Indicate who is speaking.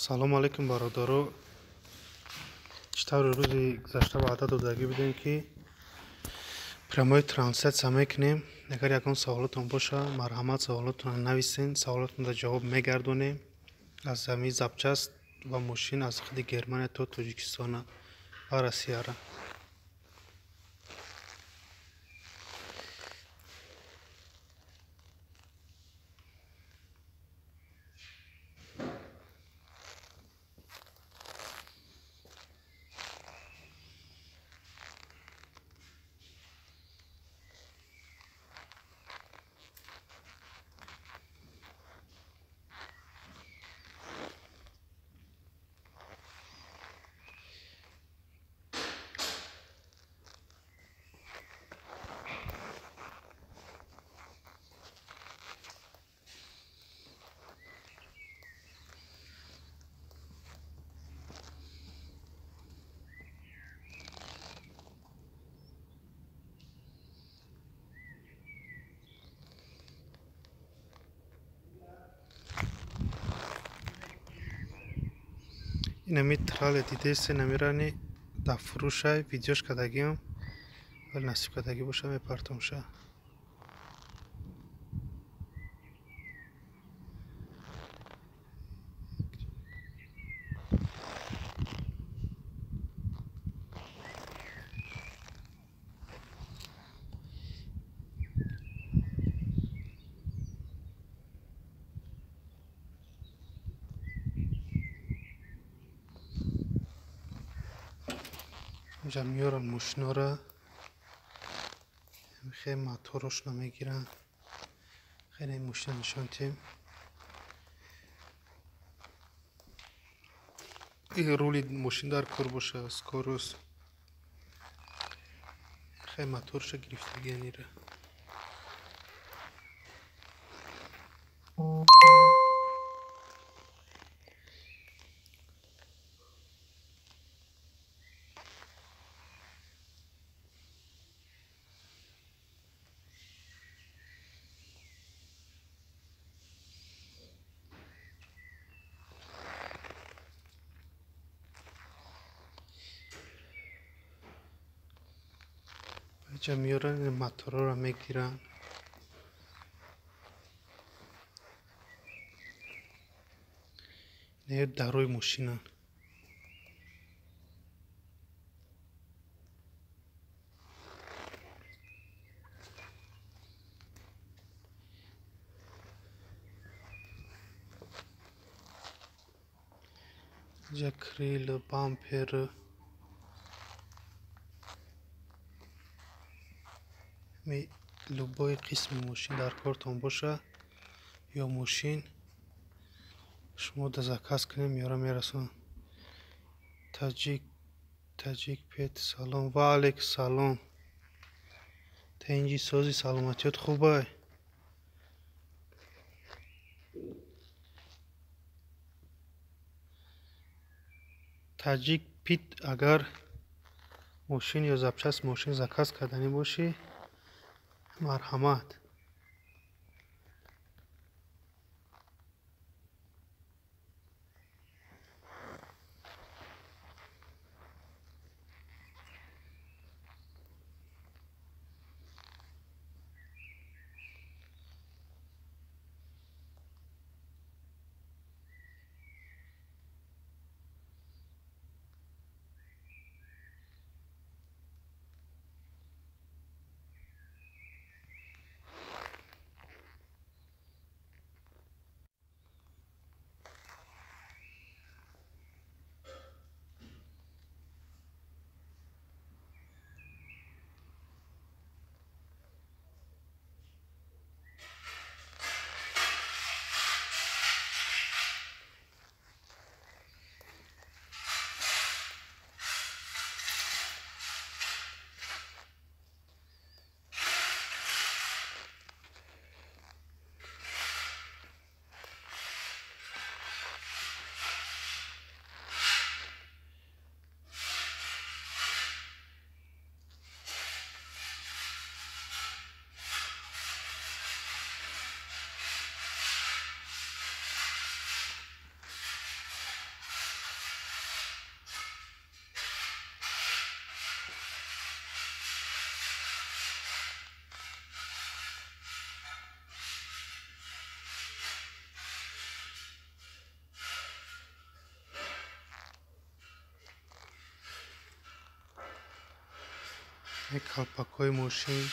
Speaker 1: Салому алейкум, бародаро. Чӣ таври рӯзи гузашта ваъда додагӣ будем, ки прямой трансляция мекунем. Агар ягон саволотон боша, марҳамат, саволотонро нависен, саволотонро ҷавоб мегардонем. Аз ҳамин запчасть ва мошин аз худи Германия то Тоҷикистона ва Россияра. Инами трале дидесе, намирани дар фурӯшай, видеош кардагиам, вале насиб кардагӣ боша, мепартомша. Инҷа меёранд мошинора, хеле моторошона мегиранд. Хеле мошина нишон тем. Рули мошин дар кор боша, скорость. Хеле моторша гирифтагиан ира. Инҷа меёранд, моторҳоро мегиранд. Инаё дарои мошинанд. Инҷа крил, бампер, любой қисми мошин дар кортон боша ё мошин шумо да заказ кунем, меёра мерасонам. Таҷик пет, салом. Ва алейк салом. Тинҷи сози, саломатиёт хубай? Таҷик пит, агар мошин ё запчасть мошин заказ карданӣ бошӣ, марҳамат. Колпакҳои мошин.